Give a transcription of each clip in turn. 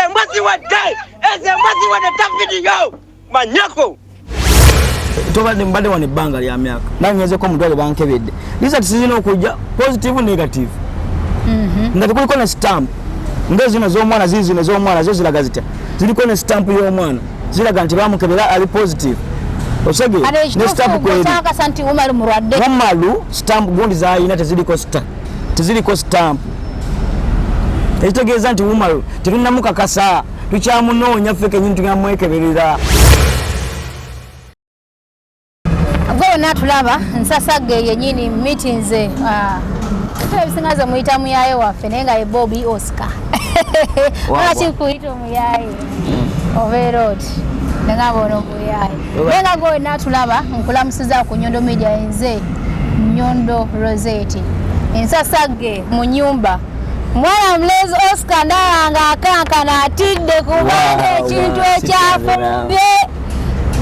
Eze mwezi wadde, eze mwezi wadde tavidiyo manyako. Tobadde mbadde wano ebbanga lya myaka, nanyezeko omutwale, bankebedde, results zirina okujja positive, negative, nga tekuliko ne stamp ngezino z'omwana. Ziri zino ez'omwana zo ziraga zitya? Ziriko ne stamp y'omwana, ziraga nti bamukebera, ali positive. Osege ne stamp kweri. Kyakasa nti Umaru mulwadde. Umaru stamp gundi zayina teziriko teziriko stamp, ekitegeeza nti Umaru tetunnamukakasa, tukyamunoonya ffe kenyini, tugamwekeberera. Gwe wonna tulaba nsasagge yenyini meetings, ebisinga ze muyita muyaye waffe, naye nga ye Bobi Oscar. Lwaki kuyita omuyaye? Obeera oti nengamba ono muyaye, naye nga gwe wonna tulaba nkulamusiza ku Nyondo Media. Nze Nyondo Rosette, ensasagge mu nyumba. Mwana mulenzi Oscar ndaba nga akankana, atidde kubanga ekintu ekyafumbye.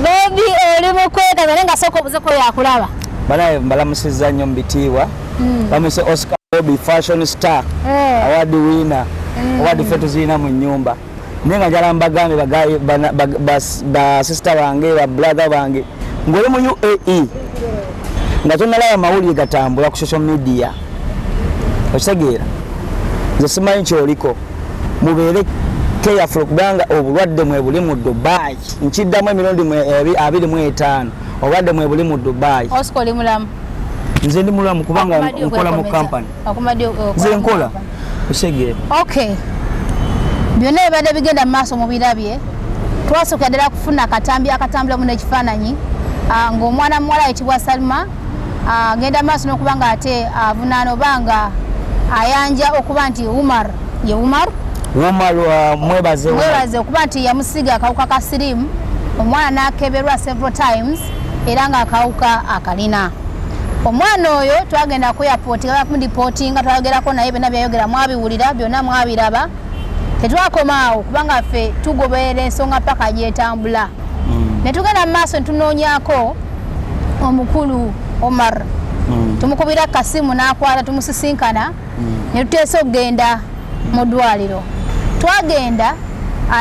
Bobi, oli mukwekaza, naye nga sooka obuzeko yakulaba. Banaye, mbalamusizza nnyo mu bitiibwa. Bamwise Oscar Bobi, fashion star, award winner. Award ffe tuzirina mu nnyumba, naye nga njala mbagambe basisita bange, ba brother bange, ng'oli mu UAE nga tonalaba mawulire gatambula ku social media, okitegeera, nze simanyi kyoliko. Mubeere careful kubanga obulwadde mwe buli mu Dubai. Nkiddamu emirundi 25, obulwadde mwe buli mu Dubai. Oscar, oli mulamu? Nze ndi mulamu kubanga nkola mu kampani. Nze nkola, okitegeera. Okay, byonna ebibadde bigenda mu maaso mubirabye. Twasooka ddala kufuna akatambi akatambulamu n'ekifaananyi, ng'omwana muwala ayitibwa Salma agenda maaso n'okuba nga ate avunaana oba nga ayanja okuba nti Umar ye Umar. Umar, mwebaze Umar. Mwebaze okuba nti yamusiiga akawuka ka siriimu, omwana n'akeberwa several times era ng'akawuka akalina. Omwana oyo twagenda ku airport nga bamudeportinga, twayogerako naye, byonna byayogera mwabiwulira, byonna mwabiraba. Tetwakoma awo kubanga ffe tugoberera ensonga paka gyetambula. Ne tugenda mu maaso ne tunoonyaako omukulu Omar. Tumukubira kasimu n'akwata, tumusisinkana, ne tuteesa okugenda mu ddwaliro. Twagenda,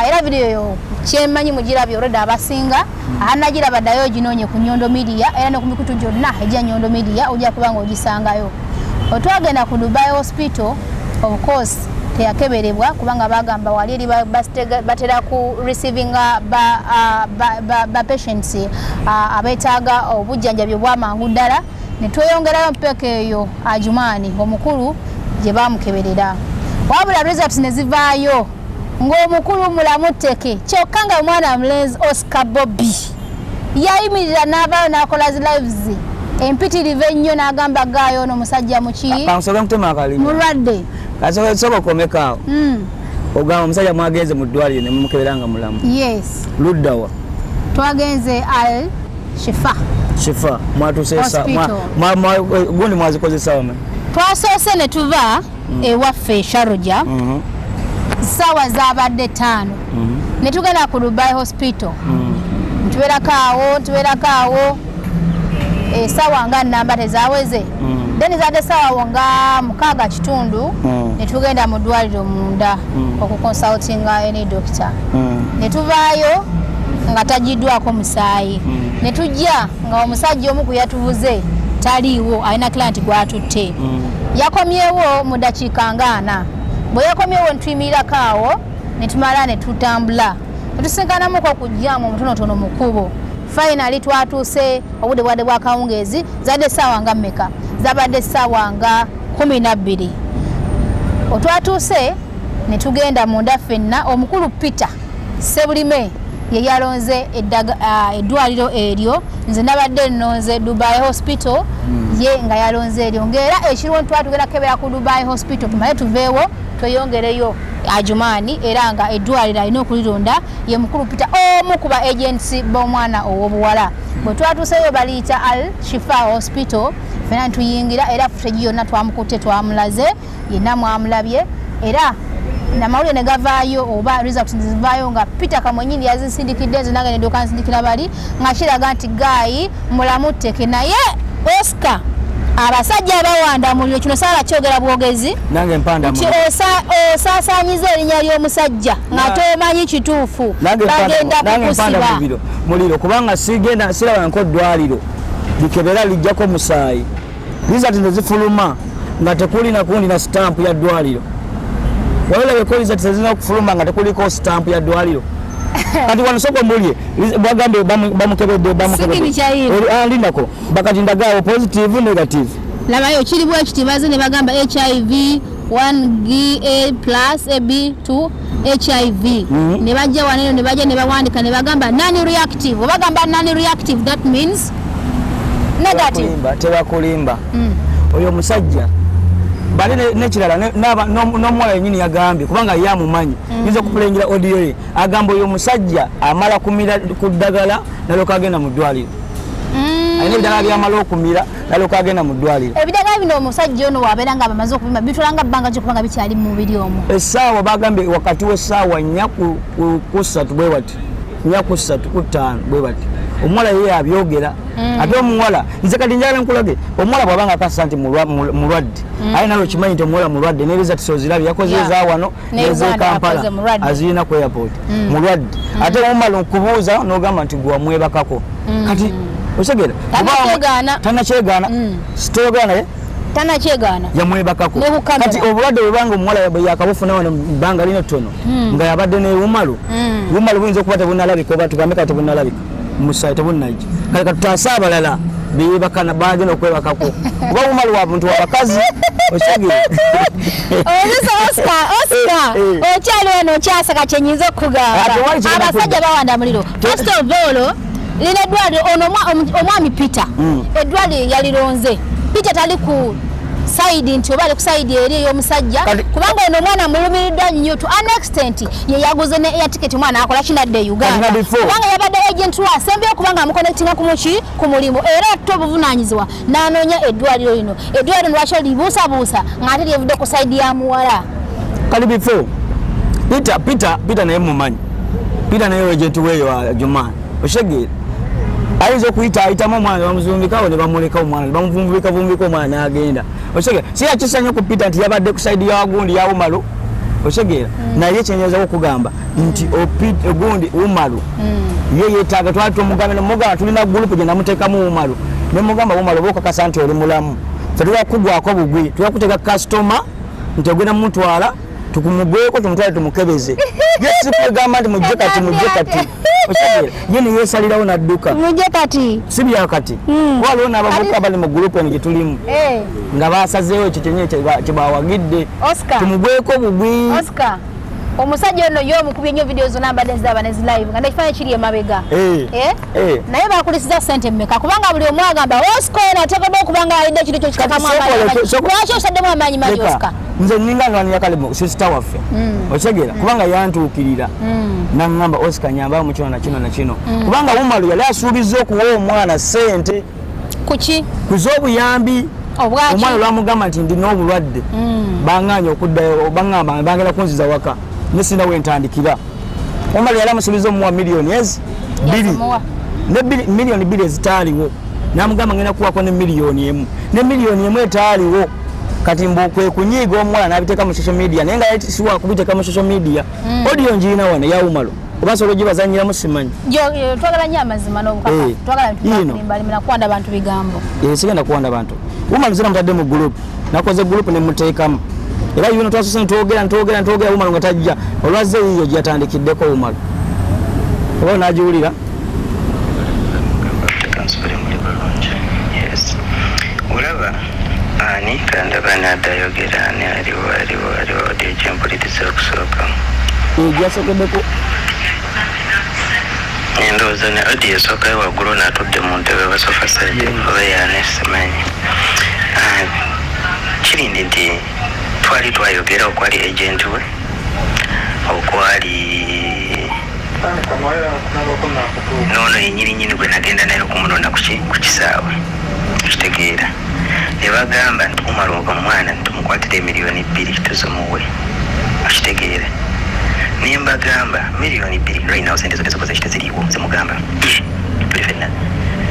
era vidiyo yo kyemmanyi mugirabye olwedde, abasinga anagiraba ddayo oginoonye ku Nyondo Media era ne ku mikutu gyonna egya Nyondo Media, ojja kuba nga ogisangayo. Otwagenda ku Dubai Hospital, of course teyakeberebwa kubanga bagamba wali eri batera ku receivinga ba patients abeetaaga obujjanjabi obwamangu ddala. Ne tweyongerayo mpeka eyo Ajumaani, omukulu gye bamukeberera, wabula results ne zivaayo ng'omukulu mulamu tteke. Kyokka nga omwana mulenzi Oscar Bobi yayimirira n'avaayo n'akola zi lives empitirivu ennyo n'agamba gaayo ono musajja muki? Kansoke mutema akalimi. Mulwadde. Kansoke soka okomekaawo. Ogamba omusajja mwagenze mu ddwaliro ne mumukebera nga mulamu? Yes. Luddawa? Twagenze Al Shifa. Shifa. Mwatuuse Hospital. Gundi mwazikozesa wame? Twasoose ne tuva ewaffe Sharjah, saawa zabadde 5, ne tugenda ku Dubai Hospital. Ntubeerako awo, ntubeerako awo esaawa nga namba tezaweze. Then zadde saawa nga 6:15, ne tugenda mu ddwaliro munda okuconsultinga any doctor. Ne tuvaayo nga tagiddwako musaayi. Ne tujja nga omusajja omu ku yatuvuze taliiwo, alina client gwatutte. Yakomyewo mu dakiika nga 40. Bwe yakomyewo ntuyimirirako awo, ne tumala ne tutambula, ne tusinkanamuko okujjamu omutonotono mu kkubo. Finally twatuuse obudde bwadde bwa kawungeezi, zadde essaawa nga mmeka? Zabadde essaawa nga 12. Otwatuuse ne tugenda munda ffenna. Omukulu Peter Sebulime ye yalonze eddwaliro eryo. Nze nabadde nnonze Dubai Hospital, ye nga yalonze eryo, ng'era ekiriwo ntwala tugenda kukebera ku Dubai Hospital, tumale tuveewo tweyongereyo Ajumaani, era nga eddwaliro alina okulironda ye mukulu Peter, omu ku ba agents b'omwana ow'obuwala. Bwe twatuuseyo baliyita Al Shifa Hospital, fena ntuyingira, era footage yonna twamukutte, twamulaze yenna, mwamulabye. Era namawulire ne gavaayo oba results zivaayo nga Peter Kamwenyini yazisindikidde nze, nange nedyoka nsindikira bali, nga kiraga nti guy mulamu tteke. Naye Oscar Abasajja bawanda muliro, kino saala kyogera bwogezi. Nange mpanda nti muliro. Osaasaanyiza erinnya ly'omusajja nga tomanyi kituufu, Nange mpanda- bagenda nange mpanda kukusiba. muliro kubanga sigenda siraba nko ddwaliro likebera lijjako musaayi, result nezifuluma nga tekuli nakundi na sitampu ya ddwaliro. Walabeko result tezirina okufuluma nga tekuliko sitampu ya ddwaliro. Kati wano soko mbulye bagambye bamukebedde, bamukebedde. Signature yino. Lindako bakati ndagaawo positive, negative. Labayo kiri bwe kiti, baze ne bagamba HIV 1 ga plus ab 2 HIV. Ne bajja wano eno ne bajja ne bawandika ne bagamba non reactive. Bagamba non reactive, that means negative. Tebakulimba, tebakulimba. Oyo omusajja bali n'ekirala n'omuwala yenyini yagambye, kubanga ye amumanyi, yinza okupulengira audio ye, agamba oyo omusajja amala kumira ku ddagala nalyoka agenda mu ddwaliro. Alina ebiddagala byamala okumira nalyoka agenda mu ddwaliro. Ebidagala bino omusajja ono wabeera nga bamaze okubima, bitwalanga bbanga ki okubanga bikyali mu mubiri omwo? Essaawa bagambye wakati w'essaawa 4 ku 3 bwe bati, 4 ku 3 ku 5 bwe bati. Omuwala ye abyogera. Ate omuwala, nze kati njagala nkulage, omuwala bw'abanga akasa nti mulwadde, aye nalo kimanyi nti omuwala mulwadde, ne results ozirabye, yakoze eza wano Ne n'ez'e Uganda Kampala. akoze, mulwadde. Azirina ku airport, mulwadde. Ate omala okubuuza n'ogamba nti gwe wamwebakako. Kati otegeera? Tanakyegaana. Tanakyegaana, sitoyogera naye. Tanakyegaana. Yamwebakako. Ne ku kamera. Kati obulwadde bwebanga omuwala bwe yakabufuna wano mu bbanga lino ttono nga yabadde ne wumalu, wumalu buyinza okuba tebunalabika, oba tugambe kati tebunalabika musayi, tebunnajja. Kale katutaase abalala beyebakana bagenda okwebakako, kuba wumalu wa muntu wabakazi, okitegeera? Oluusi Oscar, Oscar, okyali wano okyasaka, kyenyinza okukugamba. Ah, tewali kigenda Abasajja kudda. bawanda muliro. First of all, lino eddwaliro ono omwami Peter, eddwaliro yalironze. Peter tali ku side nti oba ali ku side eri ey'omusajja, kubanga ono omwana mulumiriddwa nnyo to an extent ye yaguze ne air ticket, omwana akola kinadde e Uganda. Kati na before. Kubanga yabadde agent we asembyeyo, kubanga amuconnectinga ku muki ku mulimu, era atutte obuvunaanyizibwa n'anoonya eddwaliro lino. Eddwaliro lino lwaki libuusabuusa ng'ate lyevudde ku side ya muwala? Kali before Peter, Peter, Peter naye mumanyi. Peter naye agent weeyo wa Juman, okitegeera? Ayinza okuyita ayitamu omwana ne bamuzumbikawo ne bamuleka omwana ne bamuvumvubika vumbika omwana n'agenda, okitegeera? Si yakisa nnyo ku Peter nti yabadde ku side ya gundi ya Umaru, okitegeera? Naye kyenyeza okugamba nti gundi Umaru ye yeetaaga twali tumugambe nemugamba tulina group gye namuteekamu Umaru, nemugamba, "Umaru, oba okakasa nti oli mulamu, fe tulina kugwako bugwi, tulina kuteeka kasitoma nti ogenda mumutwala tukumugweko tumutwale tumukebeze." Ye si kwegamba nti mujje kati, mujje kati, okitegeera? Ye neyeesalirawo n'adduka. Mujje kati. Si byakati, waliwo n'abavubuka bali mu group eno gye tulimu nga basazeewo ekyo kyenyini kyebawagidde. Oscar. Tumugweko bugwi. Oscar, omusajja ono ye omukubye nnyo video zonna mbadde nziraba ne zilive nga nekifaananyi kiri emabega. Eh? Eh. Naye bakulisiza sente mmeka? Kubanga buli omu agamba Oscar ono ateekeddwa okuba nga alidde ekintu ekyo kitekamu Kati amaanyi. Lwaki osaddemu amaanyi mangi, Leka, Oscar? Nze ninga nwanira kale sister waffe, okitegeera? Kubanga yantuukirira naŋŋamba, "Oscar, nyambayo mu kino na kino na kino," kubanga Umaru yali asuubizza okuwa omwana sente. Kuki? Kuz'obuyambi. Obwaki? Omwana olwamugamba nti ndina obulwadde, baŋŋaanye okuddayo, baŋŋamba bangenda kunziza waka ne sina wentandikira. Umaru yali amusuubiza omuwa miliyoni ezi 2. Yazimuwa. Ne miliyoni 2 ezitaaliwo, namugamba ngenda kuwako ne miliyoni 1, ne miliyoni 1 etaaliwo. Kati mbu kwe kunyiiga omuwala n'abiteeka mu social media, naye nga yali siwa kubiteeka mu social media. Audio ngiina wano ya Umaru, oba nsobola ogibazanyiramu simanyi. Twagala nnyo amazima n'obukakafu. Twagala Yino. ntulimbalimira kuwanda bantu bigambo. Sigenda kuwanda bantu. Umaru zina mutadde mu group, nakoze group nemuteekamu, era yuno twasose ntwogera ntwogera ntwogera, Umaru nga tajja. Olwazze yiyo gyeyatandikiddeko Umaru, oba onagiwulira. Kansubire muli bulungi. Yes, olaba ani kandaba nadayogera ani aliwo aliwo aliwo audio gyempuliriza okusooka. Gyasokeddeko. Endowooza ne audio esookayo waggulu n'atudde mu ntebe oba sofa set oba yaani simanyi. Ah, kirindi nti twali twayogera okwali agent we okwali noono yenyini nyini gwe nagenda naye okumunona ku kisaawe, kitegeera? Ne bagamba nti Umar omwana tumukwatira emiliyoni 2 tuzimuwe, okitegeera? Ne mbagamba miliyoni 2 right now sente zonna zikoze ki? Teziriiwo. Zemugamba tuli fenna.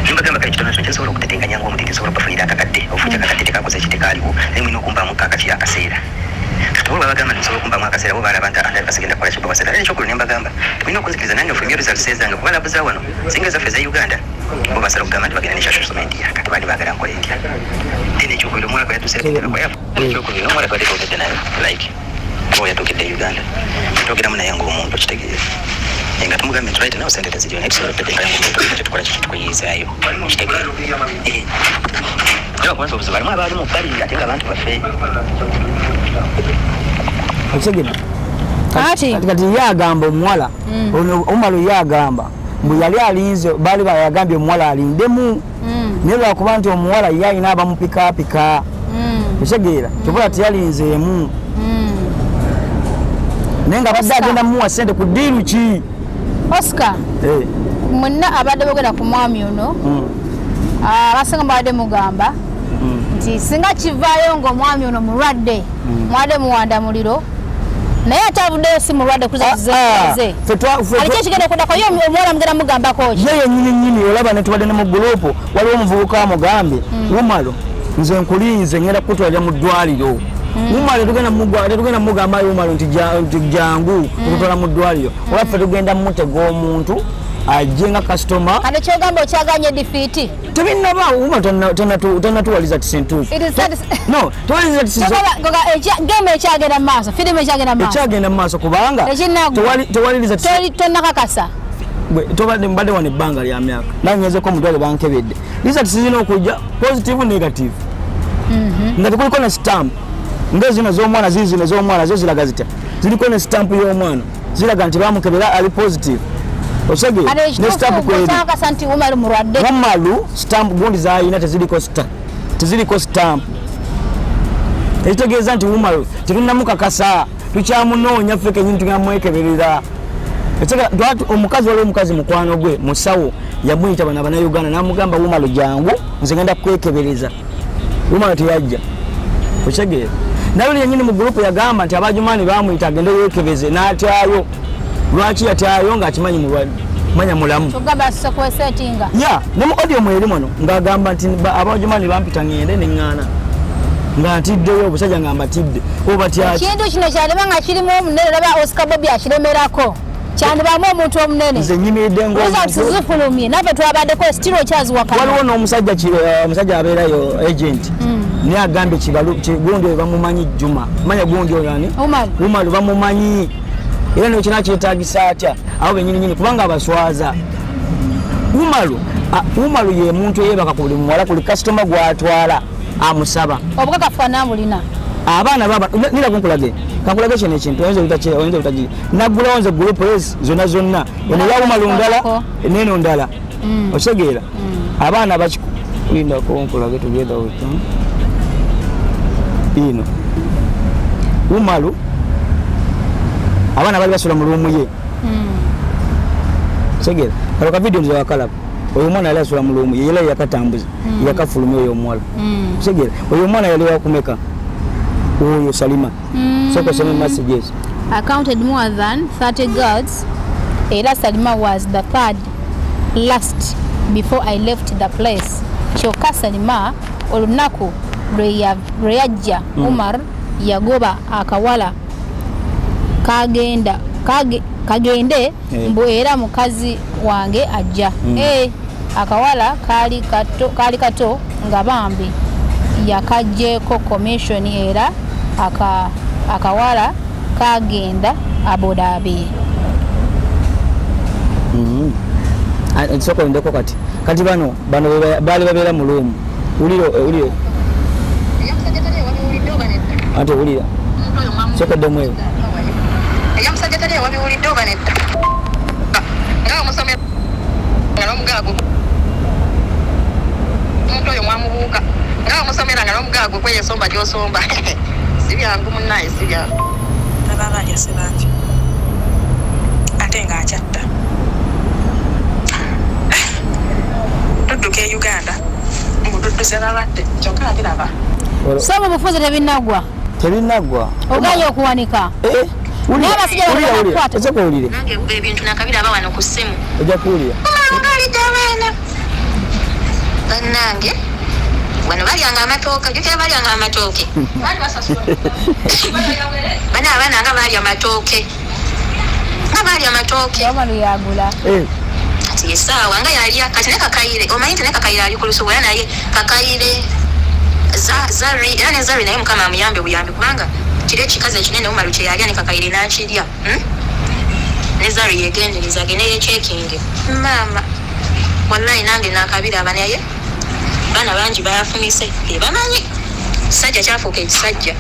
Nembagamba kale kitono kino kyensobola okutetenkanya ng'omuntu nsobola okubafunira akakadde ofuja akakadde tekakoze ki tekaaliwo naye mulina okumpaamu akaki akaseera. Kati bo babagamba nti nsobola okumpaamu akaseera bo balaba nti andabika sigenda kukola kibba waseera. Ate ekyokubiri nembagamba mulina okunzikiriza nange nfulumye results ezange kuba lab za wano singa ezaffe eza Uganda. Bo basala okugamba nti bagenda ne social media kati baali baagala nkole ntya. Then ekyokubiri omuwala gwe yatuuse ekyokubiri omuwala twali twogedde naye like oba yatuukidde e Uganda twogeramu naye ng'omuntu okitegeera nga tumugambye nti right now sente teziriyo naye tusobola okutetenkanya ng'omuntu kyetukola kiki tukuyiizaayo okitegeera. Naye okubaza obuzibu alimu abaali mu bbali ate nga abantu baffe. Okitegedde? Kati kati ye agamba omuwala mm. ono Umaru ye agamba mbu yali alinze baali bayagambye omuwala alindemu mm. naye lwakuba nti omuwala ye alina abamupikaapika mm. okitegeera kyobola teyalinzeemu naye nga abadde agenda mumuwa sente ku diiru ki Oscar eh. Mwenna abadde bogera ku mwami ono ah, abasinga mubadde mugamba nti singa kivaayo ng'omwami ono mulwadde mwadde muwanda muliro naye ate avuddeyo si mulwadde kuzaze ah, ah. aliko ekigenda okudako ye omuwala mugenda mugambako ki ye yenyini nyini olaba netubadde ne mu gulupu waliwo omuvubuka amugambye wumalo nze nkulinze ngenda kukutwalira mu ddwaliro wumalo tetugenda mugamba wumalo nti jangu tukutwala mu ddwaliro oba ffe tugenda mutega omuntu ajje nga kasitoma kano kyogamba okyaganye difiiti tebinnabaawo wuma tonatuwaliza tisintuufu no tewaliza ekyagenda mu maaso firimu ekyagenda mu maaso ekyagenda mu maaso kubanga tewaliriza tonakakasa tobadde mbadde wano ebbanga lya myaka nanyezeko omutwale bankebedde results zirina okujja positive negative mhm. nga tekuliko ne stamp nga zino z'omwana ziri zino z'omwana zo ziraga zitya ziriko ne stamp y'omwana ziraga nti bamukebera ali positive osege ne stamp kweri umaru stamp gundi zayina teziriko stamp teziriko stamp ekitegeeza nti umaru tetunnamukakasa tukyamunoonya ffe kenyini tugenda mwekeberera omukazi waliwo omukazi mukwano gwe musawo yamuyita bano abanauganda namugamba umalo jangu nze ngenda kukwekebereza umalo teyajja okitegeera naye yenyini mu gurupu yagamba nti abajumani bamuyita agende yekebeze n'atyayo lwaki yatyayo ng'akimanyi mulwadde manya mulamu ya ne mu audio mweri muno ng'agamba nti abajumani bampita ngende neŋŋaana nga ntiddeyo obusajja nga mbatidde obatyaki ekintu kino kyaliba nga kirimu omunene olaba Oscar Bobi akiremerako kyandibamu omuntu omunene nze nyimiridde ngozifulumye naffe twabaddeko still okyaziwakana waliwo n'omusajja eh, omusajja abeerayo agent mm. naye agambye gundi oyo bamumanyi Juma manya gundi oyo ani Umaru bamumanyi era nekyo nakyetagisa atya abo benyini nyini kubanga abaswaza Umaru Umaru ye muntu eyebaka ku buli muwala kuli kasitoma gwatwala amusaba obukakafu anabulina abaana baba nira kunkulage kankulage kino ekintu oyinza obutaki oyinza obutagi naggulawo nze group es zonna zonna eno ya Umaru ndala neno ndala mm. okitegeera mm. abaana bakikulindako nkulage together with them ino Umaru abaana bali basula mu luumu ye mm. segera kalo ka video nze wakalaba oyo omwana yali asula mu luumu ye yali yakatambuza mm. yakafulumya oyo omuwala mm. segera oyo omwana yali wakumeka oyo Salima mm. soko osome messages I counted more than 30 girls era Salima was the third last before I left the place kyokka Salima olunaku lwe yajja mm. Umar yagoba akawala kagenda kage, kagende eh. mbu era mukazi wange ajja mm. eh, akawala kaali kato, kaali kato nga bambi yakajjeeko commission era aka, akawala kagenda Abu Dhabi. Mm. Sooka olindeko kati kati bano bano baali babeera mu luumu wulira wulira ate wulira sooka oddemu eyo eyamusajja tali wabiwulidde oba nedda nga omusomera nga n'omugaago omuntu oyo mwamubuuka nga omusomera nga n'omugaago kweyesomba gyosomba si byangu munnaye si byangu Nababa alyase bangi ate ng'akyatta. Tudduka e Uganda mbu tudduse balwadde kyokka ate laba. So mu bufuzi tebinnagwa. Tebinnagwa. Oganye okuwanika. Eh, eh. Naye abasajja Wulira, wulira. banakukwata. Ojja kuwulira. Nange ebintu nakabiraba wano ku ssimu. Ojja kuwulira. Ng'alidde abaana. Bannange wano balyanga amatooke, jjukira balyanga amatooke. Bana abaana nga baalya amatooke, nga baalya amatooke. Omaru yagula. Eh, Kati esaawa nga yalya kati ne Kakayire, omanyi nti ne Kakayire ali ku lusuku, era naye Kakayire Zari, era ne Zari naye Mukama amuyambe buyambi, kubanga kiri ekikazi ekinene Umaru kye yalya ne Kakayire n'akirya, Ne Zari yegendereza, agende yecekinge. Maama wallahi nange nakabiraba, naye baana bangi bayafumise, tebamanyi kisajja kyafuuka ekisajja.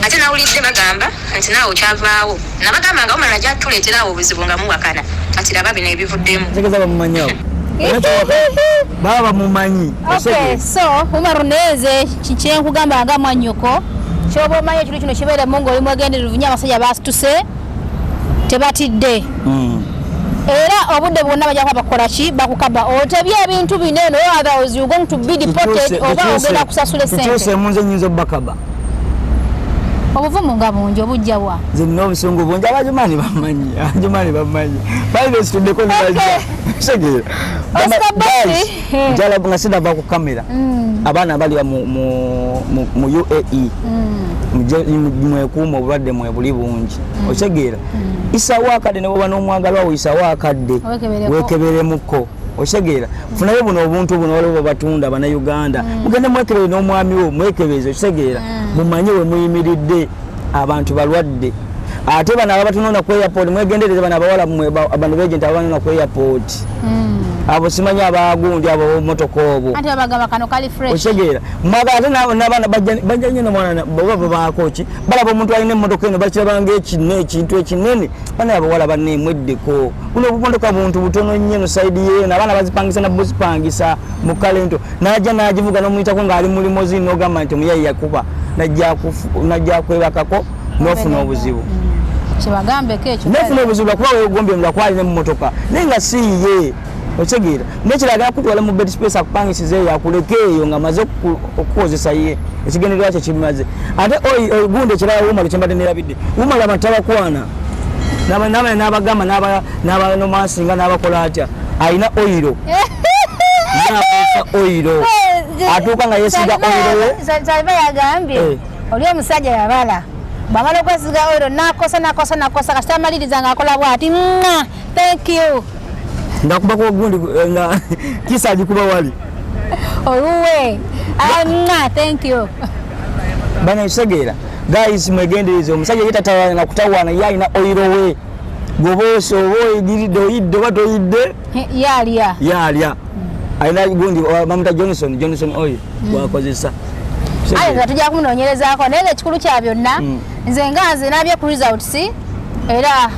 Ate nawulidde bagamba nti naawe okyavaawo, nabagamba nga Umar ajja tuleeterawo obuzibu nga muwakana, kati laba bino ebivuddemu. Ntegeza bamumanyi abo. Baba bamumanyi. Okay, so Umaru, neze kyenkugamba nga mwannyoko, kyoba omanyi ekintu kino kibeeremu ng'oli mwegenderevu nnyo. Abasajja basituse, tebatidde, era obudde bwonna bajja kuba bakukola ki, bakukaba otebye ebintu bino eno, otherwise you going to be deported oba ogenda kusasula esente. Tukyusemu, nze nyinza obbakaba. Obuvumu nga bungi, obujja wa? Nze nina obusungu bungi, abajumaani bamanyi, abajumaani bamanyi, bali besituddeko nebajja. Kitegeera? Oscar Bobi. Njala nga sinava ku kamera, abaana abali mu UAE, mwekuuma, obulwadde mwebuli bungi. Okitegeera? Isawo akadde ne bwoba n'omwagalwa wo, isawo akadde Wekebereko. wekeberemuko. Okitegeera? Funayo buno obuntu buno, waliwo batunda Bannayuganda, mugende mwekebere n'omwami wo, mwekebeze. Okitegeera? Mumanye we muyimiridde. Abantu balwadde, ate bano ababatunona ku airport, mwegendereze. Bano abawala mmwe, bano ba agent ababanona ku airport, abo simanyi abagundi, abo motoka obwo. Anti babagamba kano kali fresh. Okitegeera? Mwagala ate n'abaana bajja nnyo nomwana, oba babaako ki, balaba omuntu alina emmotoka eno, bakiraba ngaekine ekintu ekinene. Bana abawala banneemweddeko, buno obumotoka buntu butono nnyo. Eno side yeeno abaana bazipangisa nabuzipangisa mu kalento, najja nagivuga nomuyitako ng'ali mu limousine, nogamba nti omuyayi yakuba, najja kwebakako nofuna obuzibu. Kibagambeko ekyo. Nofuna obuzibu lwakuba wegombye lwakuba alina emmotoka, naye nga si ye. Okitegeera? Nekiraga akutwala mu bed space, akupangisiza eyo, akuleke eyo nga amaze okukozesa ye ekigendererwa kye kimaze. Ate gundi ekirala, Umar, kyembadde nerabidde, Umar abantu tabakwana n'abagamba n'abanomansinga n'abakola atya, alina oil, nakozesa oil, atuuka nga yesiga oil we. Saliba yagambye oli omusajja yabala, bwamala okwesiga oil nakosa nakosa nakosa, kasita amaliriza ngaakola bwati, "Mwah, thank you." Ngakubako gundi nga kisa agikuba wali. Oluwe. Ah, mwah, thank you. Bana, ekitegeera guys, mwegendereze. Omusajja ye tatawaana kutawaana, ye alina oil we, gwoba oba oyigiridde, oyidde oba toyidde. Yalya. Yalya, alina gundi bamuta Johnson Johnson oil gwakozesa. Aye nga tujja kumunoonyerezaako, naye nga ekikulu kya byonna, nze nga nze nabye ku results era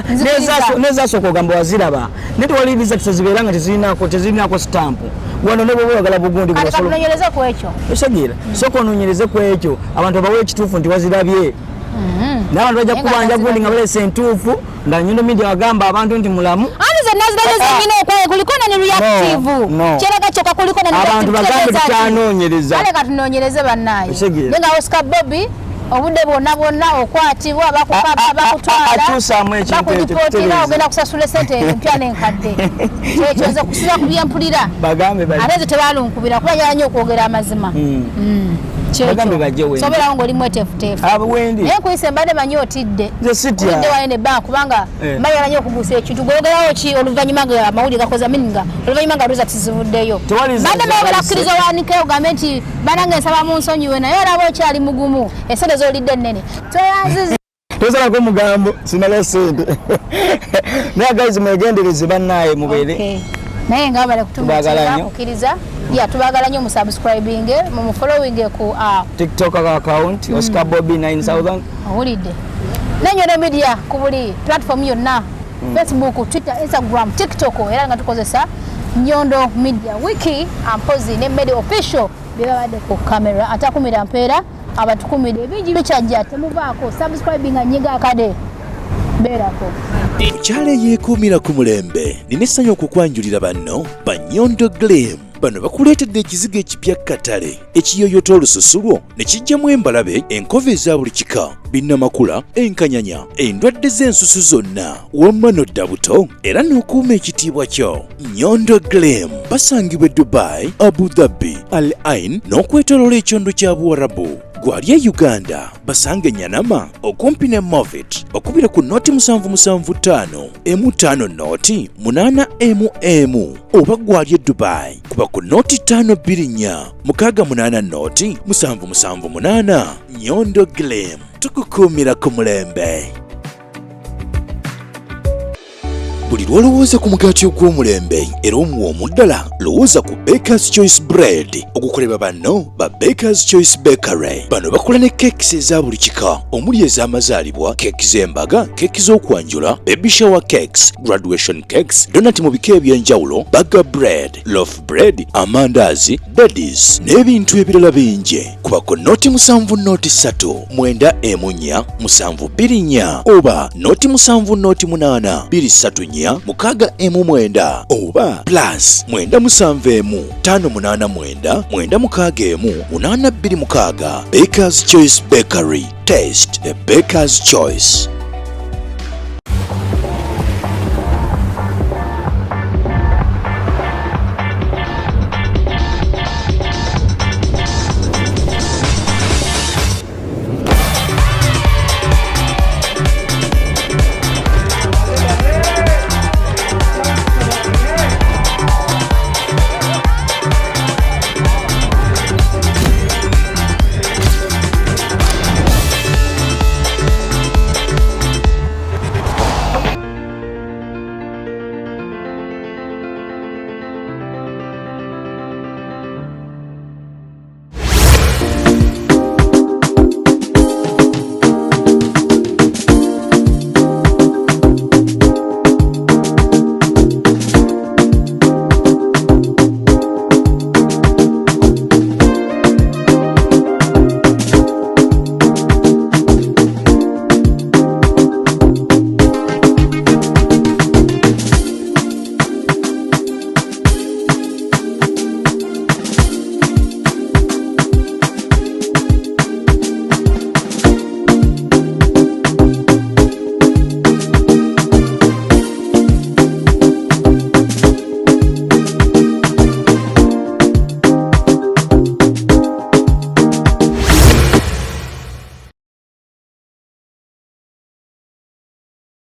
Nzikiriza. Nezasooka ogamba waziraba, naye tewali results ezibeera nga tezirinako stamp wano, ne bwoba oyagala bugundi. Kati katunoonyereze ku ekyo. Okitegeera? Sooka onoonyereze ku ekyo, abantu babawe ekituufu nti wazirabye, naye abantu bajja Naye nga kubanja gundi nga bazirabye. baleese entuufu nga Nyondo Media wagamba abantu nti mulamu. Anti ze nazirabye zenyina okwaye kuliko na ne reactive. No, no. Kyeraga kyokka kuliko na Abantu bagambe kitegeeza ki? tukyanoonyereza. Kale katunoonyereze bannaaye. Okitegeera? Naye nga Oscar Bobi, obudde bwonna bwonna okwatibwa, bakukaba, bakutwala, Akyusaamu ekintu ekyo, bakudipootira, kitereeze. ogenda kusasula esente empya n'enkadde. Kyekyo nze kusiza ku byempulira. Bagambe Ate nze tebalunkubira kuba njagala nnyo okwogera amazima. Kyekyo. Bagambe bajje wendi. Sobeerawo ng'oli mweteefuteefu. Abo wendi. Naye nkuyise, mbadde manyi otidde. Nze sitya. Otidde wale nebbanka, kubanga mbayala nnyo okugusa ekintu. Gwogerawo ki oluvannyuma nga amawulire gakoze amini, nga oluvannyuma nga results zivuddeyo? Tewali Mbadde results. mayogera kukkiriza owanike ogambe nti banange nsaba munsonyiwe, naye olaba okyali mugumu, esente z'olidde ennene toyanziza. Tosalako omugambo, sinala sente. Naye guys, mwegendereze bannaye, mubeere. Okay. Naye nga bale Tubaagala nnyo. kutumukiriza ya, tubaagala nnyo, musubscribing, mumufollowing ku TikTok account Oscar Bobby 9000. Owulidde, Nenyondo Media ku buli platform yonna, Facebook, Twitter, Instagram, TikTok, era nga tukozesa Nyondo Media Wiki ampozi ne Media Official byebabadde ku kamera. Atakumira mpeera, abatukumire ebingi bikyajja, temuvaako. Subscribing, nyiga akade, beerako. Mukyala eyeekuumira ku mulembe, nina essanyu okukwanjulira banno Banyondo Glim. Bano bakuleetedde ekizigo ekipya katale ekiyoyota olususu lwo ne kijjamu embalabe, enkovu eza buli kika, binnamakula, enkanyanya, endwadde z'ensusu zonna, wamma n'odda buto era n'okuuma ekitiibwa kyo. Nyondo Glam basangibwa e Dubai, Abu Dhabi, Al Ain n'okwetooloola ekyondo kya Buwarabu. Gwali e Uganda basange Nyanama okumpi ne Movit, bakubira ku noti 775 emu 5 noti 8 emu emu, oba gwali e Dubai kuba ku noti 524 68 noti 778. Nyondo Glam, tukukuumira ku mulembe. Buli lw'olowooza ku mugaati ogw'omulembe era omuwoomu ddala, lowooza ku Bakers Choice Bread ogukolebwa banno ba Bakers Choice Bakery. Bano bakola ne cakes eza buli kika omuli ez'amazaalibwa, keeki z'embaga, keeki z'okwanjula, baby shower cakes, graduation cakes, donut mu bika eby'enjawulo, burger bread, loaf bread, amandaazi, daddies n'ebintu ebirala bingi. Kuba ku noti 7 noti 3 9 emu 4 7 2 4 oba noti 7 noti 8 2 3 4 6 emu 9 oba plus 971 589 961 826. Bakers Choice Bakery, taste the Baker's Choice.